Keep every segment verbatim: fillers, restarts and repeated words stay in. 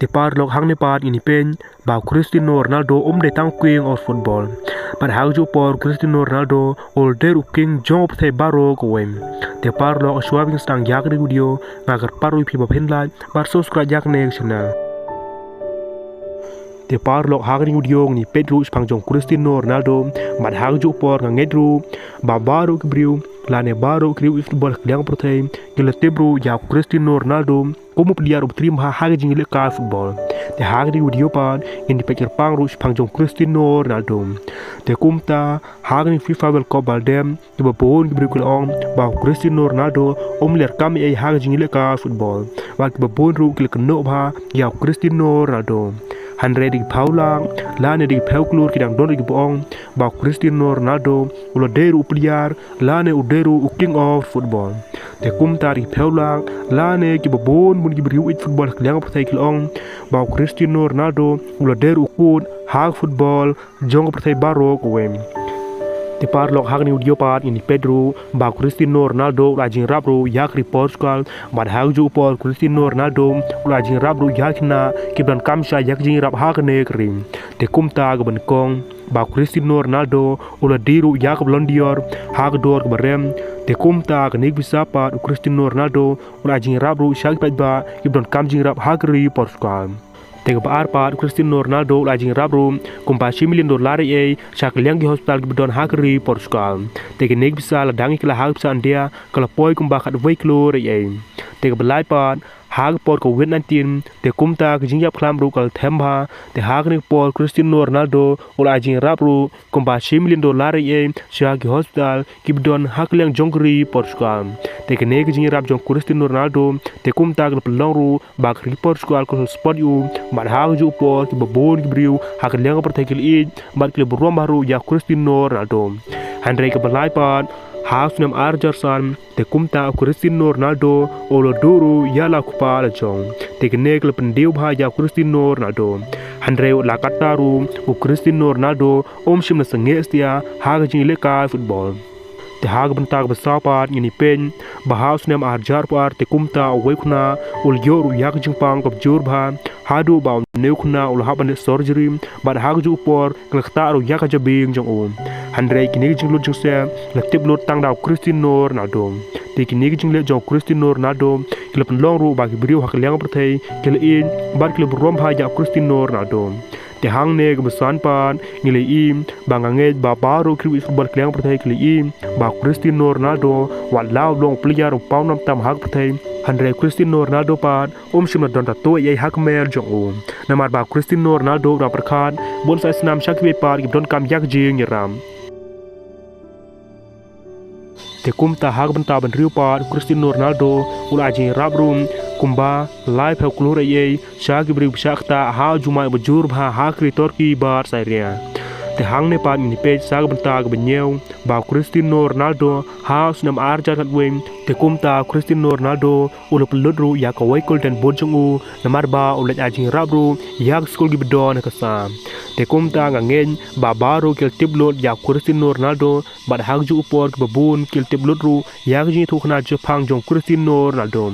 Te paralok, hangne pat ngin ïa peit ba u Cristiano Ronaldo um dei tang u king of football. Bad ha kajuh ka por u Cristiano Ronaldo u la dei ruh u king jong ka pyrthei baroh kawei. Te paralok, shuwa ba ngin sdang ïa kane ka video, nga kyrpad ruh ïa phi ba phin like bad subscribe ïa kane ka channel. Te paralok, ha kane ka video ngin ïa peit ruh shaphang jong u Cristiano Ronaldo. Bad ha kajuh ka por nga ngeit ruh ba baroh ki briew lane baroh ki riew ïeit football ha ka liang ka pyrthei ki la tip ruh ïa u Cristiano Ronaldo kum u player uba triem bha ha ka jingïalehkai football. Te ha kane ka video pat ngin ïa peit kyrpang ruh shaphang jong u Cristiano Ronaldo. Te kumta ha kane ka FIFA World Cup ba la dep, kiba bun ki briew ki la ong ba u Cristiano Ronaldo um leh kam ei ei ha ka jingïalehkai football. Bad kiba bun ruh ki la kynnoh bha ïa u Cristiano Ronaldo. Hynrei da ki phew lak lane da ki phew klur ki dang don ruh kiba ong ba u Cristiano Ronaldo u la dei ruh u player lane u dei ruh u king of football. Te kumta da ki phew lak lane kiba bun bun ki briew ïeit football ha ka liang ka pyrthei ki la ong ba u Cristiano Ronaldo u la dei ruh u kut ha ka football jong ka pyrthei baroh kawei. Te paralok, ha kane ka video pat ngin ïa peit ruh ba u Cristiano Ronaldo u la ai jingïarap ruh ïa ka ri Portugal. Bad ha kajuh ka por u Cristiano Ronaldo u la ai jingïarap ruh ïa ki khynnah kiba donkam shisha ïa ka jingïarap ha kane ka ri. Te kumta kaba nyngkong, ba u Cristiano Ronaldo u la die ruh ïa ka Ballon d'Or ha ka dor kaba rem. Te kumta kane ka pisa pat u Cristiano Ronaldo u la ai jingïarap ruh sha ki paidbah kiba donkam jingïarap ha ka ri Portugal. Te kaba ar pat u Cristiano Ronaldo u la ai jingïarap ruh kumba shi million dollar ei ei sha ka liang ki hospital kiba don ha ka ri Portugal. Te kane ka pisa lada ngi kylla ha ka pisa India ka la poi kumba khatwei klur ei ei. Te kaba lai pat, ha ka por covid nineteen, te kumta ka jingïap khlam ruh ka la them bha. Te ha kane ka por u Cristiano Ronaldo u la ai jingïarap ruh kumba shi million dollar ei ei sha ki hospital kiba don ha ka liang jong ka ri Portugal. Te kane ka jingïarap jong u Cristiano Ronaldo te kumta ka la pynlong ruh ba ka ri Portugal ka la support ïa u. Bad ha kajuh ka por kiba bun ki briew ha ka liang ka pyrthei ki la ïeit bad ki la burom bha ruh ïa u Cristiano Ronaldo. Hynrei kaba lai pat, ha u snem ar hajar san, te kumta u Cristiano Ronaldo u la duh ruh ïa la u kpa la jong. Te kane ka la pyndiew bha ïa u Cristiano Ronaldo. Hynrei wat la katta ruh u Cristiano Ronaldo um shym la sangeh satia ha ka jingïalehkai football. Te ha ka bynta kaba saw pat ngin ïa peit ba ha u snem ar hajar arphew ar te kumta uwei u khynnah u la ïoh ruh ïa ka jingpang kaba jur bha haduh ba une u khynnah u la hap ban leh surgery. Bad ha kajuh ka por ka la ktah ruh ïa ka jabieng jong u. Hynrei kine ki jinglut jingsep la tip lut tang da u Cristiano Ronaldo. Te kine ki jingleh jong u Cristiano Ronaldo ki la pynlong ruh ba ki briew ha ka liang ka pyrthei ki la ïeit bad ki la burom bha ïa u Cristiano Ronaldo. Te hangne kaba san pat ngi la ïohi ba nga ngeit ba baroh ki riew ïeit football ha ka liang ka pyrthei ki la ïohi ba u Cristiano Ronaldo wat la u long u player uba pawnam tam ha ka pyrthei, hynrei u Cristiano Ronaldo pat um shym la don tattoo ei ei ha ka mer jong u. Namar ba u Cristiano Ronaldo u dang pyrkhat bun sa snam sha kiwei pat kiba donkam ïa ka jingïarap. Te kumta ha ka bynta ba hynriew pat u Cristiano Ronaldo u la ai jingïarap ruh kumba laiphew klur ei ei sha ki briew ba shah ktah ha u jumai ba jur bha ha ka ri Turkey bad Syria. Te hangne pat ngin ïa peit sa ka bynta kaba hynñiew ba u Cristiano Ronaldo ha u snem ar hajar khatwei te kumta u Cristiano Ronaldo u la pynlut ruh ïa kawei ka Golden Boot jong u namar ba u la ai jingïarap ruh ïa ka skul kiba don ha ka sha. Te kumta nga ngeit ba baroh ki la tip lut ïa u Cristiano Ronaldo bad ha kajuh ka por kiba bun ki la tip lut ruh ïa ka jingïathuhkhana shaphang jong u Cristiano Ronaldo.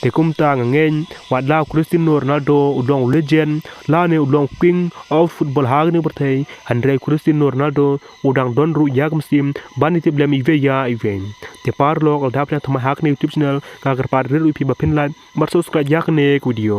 Te kumta nga ngeit wat la u Cristiano Ronaldo u long u legend lane u long u king of football ha kane ka pyrthei, hynrei u Cristiano Ronaldo u dang don ruh ïa ka mynsiem ban ïatip lem iwei ïa iwei. Te paralok, lada phi la thymmai ha kane ka YouTube channel nga kyrpad rit ruh ïa phi ba phin like bad subscribe ïa kane ka video.